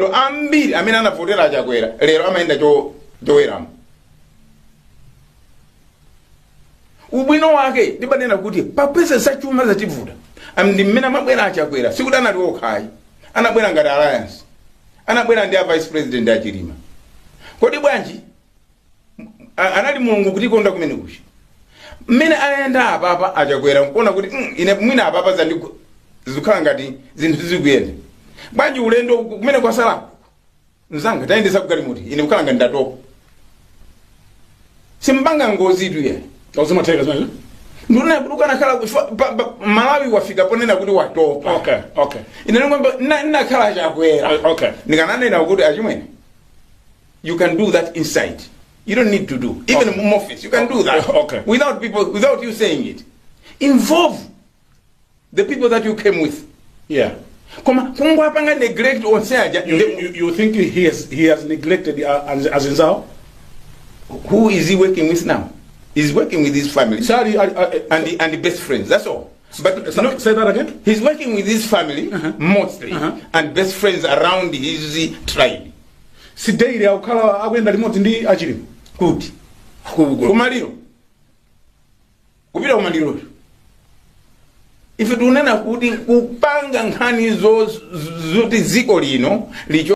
Ambiri amene anavotera Achakwera lero amayenda chowerama. Ubwino wake ndimanena kuti popeza zachuma zativuta, ndi mmene amabwera Achakwera, sikuti anali okhayi, anabwera ngati alliance, anabwera ndi a vice president Achilima. Kodi bwanji anali Mulungu kutikonda kumene kucha mmene ayenda apapa Achakwera nkuona kuti ine mwina apapa zikukhala ngati zinthu zikuyenda bwanji, ulendo kumene kwasalako mzanga tayendesa kugalimoto, ine kukhala ngati ndatopa, simpanga ngozi tu ya. Zimatheka zimenezo? Ndinena kuti ukanakhala Malawi wafika ponena kuti watopa. Ine ndingomba ndinakhala Chakwera, ndikananena kuti, achimwene, you can do that inside, you don't need to do even in office, you can do that without people, without you saying it. Involve the people that you came with. Koma kungwapanga neglect onse aja. You think he has neglected azinzawo? Who is he working with now? He's working with his family Sorry, and the best friends, that's all. But no, say that again. He's working with his family mostly and best friends around his tribe. Si daily akukhala akuyenda limodzi ndi Achilima? Kuti kumaliro, kupita kumaliro, ife tikunena kuti kupanga nkhani zoti dziko lino licho